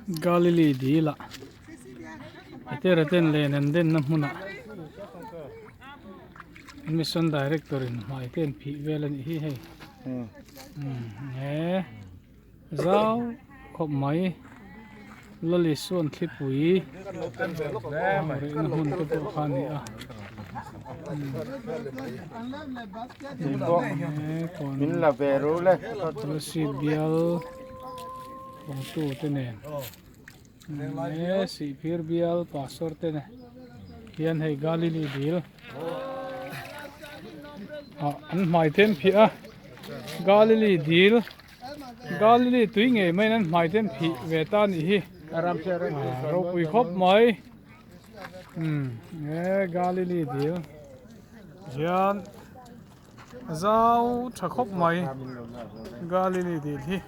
Galilee dil ah Petera ten len an den na hmunah Mission Director in hmai te an phih vel a nih hi hei he zau khawp mai Lali suan thlipui rihna hmun te pawh kha a ni a Tulsi bial. Kawngtu te nen he Sihphir bial pastor te nen hian hei Galilee dil ah an hmai te an phih a Galilee dil Galilee tui ngei mai in an hmai te an phih ve ta a nih hi ropui khawp mai umm he Galilee dil hian. Zau tha khawp mai Galilee dil hi.